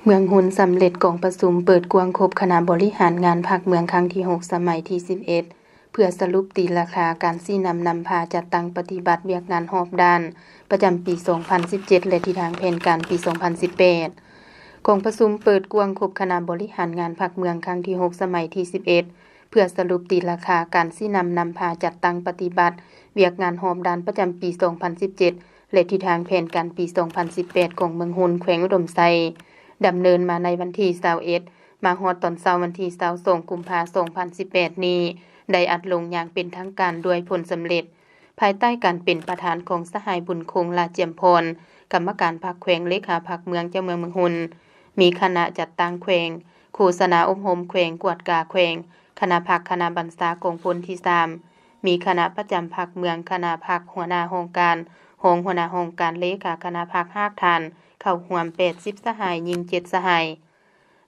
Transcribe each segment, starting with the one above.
ເມືອງຮຸນສຳເລັດກອງປະຊຸມເປີດກວ້າງຄົບຄະນະບໍລິຫານງານພັກເມືອງຄັ້ງທີຫົກ ສະໄໝທີສິບເອັດ ເພື່ອສະຫຼຸບຕີລາຄາການຊີ້ນຳນຳພາຈັດຕັ້ງປະຕິບັດວຽກງານຮອບດ້ານປະຈຳປີສອງພັນສິບເຈັດ ແລະ ທິດທາງແຜນການປີສອງພັນສິບແປດ. ກອງປະຊຸມເປີດກວ້າງຄົບຄະນະບໍລິຫານງານພັກເມືອງຄັ້ງທີຫົກ ສະໄໝທີສິບເອັດ ເພື່ອສະຫຼຸບຕີລາຄາການຊີ້ນຳນຳພາຈັດຕັ້ງປະຕິບັດວຽກງານຮອບດ້ານປະຈຳປີສອງພັນສິບເຈັດ ແລະ ທິດທາງແຜນການປີສອງພັນສິບແປດ ຂອງເມືອງຮຸນ ແຂວງອຸດົມໄຊ ດຳເນີນມາໃນວັນທີຊາວເອັດ ມາຮອດຕອນເຊົ້າວັນທີຊາວສອງ ກຸມພາ ສອງພັນສິບແປດນີ້ ໄດ້ອັດລົງຢ່າງເປັນທາງການດ້ວຍຜົນສຳເລັດ ພາຍໃຕ້ການເປັນປະທານຂອງສະຫາຍ ບຸນຄົງ ຫຼ້າຈຽມພອນ ກຳມະການພັກແຂວງ, ເລຂາພັກເມືອງ, ເຈົ້າເມືອງເມືອງຮຸນ, ມີຄະນະຈັດຕັ້ງແຂວງ, ໂຄສະນາອົບຮົມແຂວງ, ກວດກາແຂວງ, ຄະນະພັກ, ຄະນະບັນຊາກອງພົນທີສາມ, ມີຄະນະປະຈຳພັກເມືອງ, ຄະນະພັກ, ຫົວໜ້າຫ້ອງການ, ຮອງຫົວໜ້າຫ້ອງການ, ເລຂາຄະນະພັກ, ຮາກຖານ ເຂົ້າຮ່ວມແປດສິບສະຫາຍ, ຍິງເຈັດສະຫາຍ.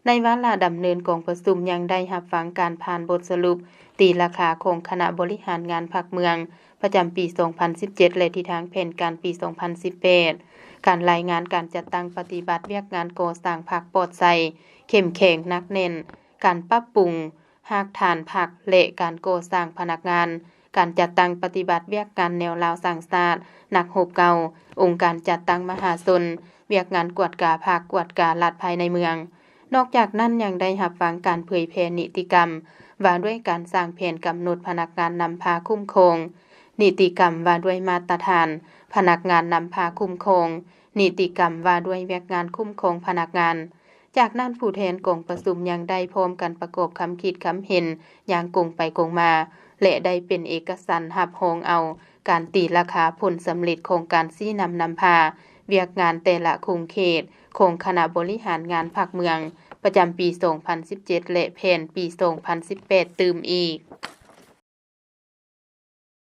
ໃນວາລະດຳເນີນກອງປະຊຸມຍັງໄດ້ຮັບຟັງການຜ່ານບົດສະຫຼຸບຕີລາຄາຂອງຄະນະບໍລິຫານງານພັກເມືອງປະຈຳປີສອງພັນສິບເຈັດ ແລະ ທິດທາງແຜນການປີສອງພັນສິບແປດ, ການລາຍງານການຈັດຕັ້ງປະຕິບັດວຽກງານກໍ່ສ້າງພັກປອດໃສ, ເຂັ້ມແຂງ, ໜັກແໜ້ນ, ການປັບປຸງຮາກຖານພັກ ແລະ ການກໍ່ສ້າງພະນັກງານ, ການຈັດຕັ້ງປະຕິບັດວຽກງານແນວລາວສ້າງຊາດ, ນັກຮົບເກົ່າ, ອົງການຈັດຕັ້ງມະຫາຊົນ, ວຽກງານກວດກາພັກ, ກວດກາລັດພາຍໃນເມືອງ. ນອກຈາກນັ້ນຍັງໄດ້ຮັບຟັງການເຜີຍແຜ່ນິຕິກຳວ່າດ້ວຍການສ້າງແຜນກຳນົດພະນັກງານນຳພາຄຸ້ມຄອງ, ນິຕິກຳວ່າດ້ວຍມາດຕະຖານພະນັກງານນຳພາຄຸ້ມຄອງ, ນິຕິກຳວ່າດ້ວຍວຽກງານຄຸ້ມຄອງພະນັກງານ. ຈາກນັ້ນຜູ້ແທນກອງປະຊຸມຍັງໄດ້ພ້ອມກັນປະກອບຄຳຄິດຄຳເຫັນຢ່າງກົງໄປກົງມາ ແລະ ໄດ້ເປັນເອກະສັນຮັບຮອງເອົາການຕີລາຄາຜົນສຳເລັດຂອງການຊີ້ນຳນຳພາວຽກງານແຕ່ລະຂົງເຂດຂອງຄະນະບໍລິຫານງານພັກເມືອງ ປະຈຳປີສອງພັນສິບເຈັດ ແລະ ແຜນປີສອງພັນສິບແປດຕື່ມອີກ.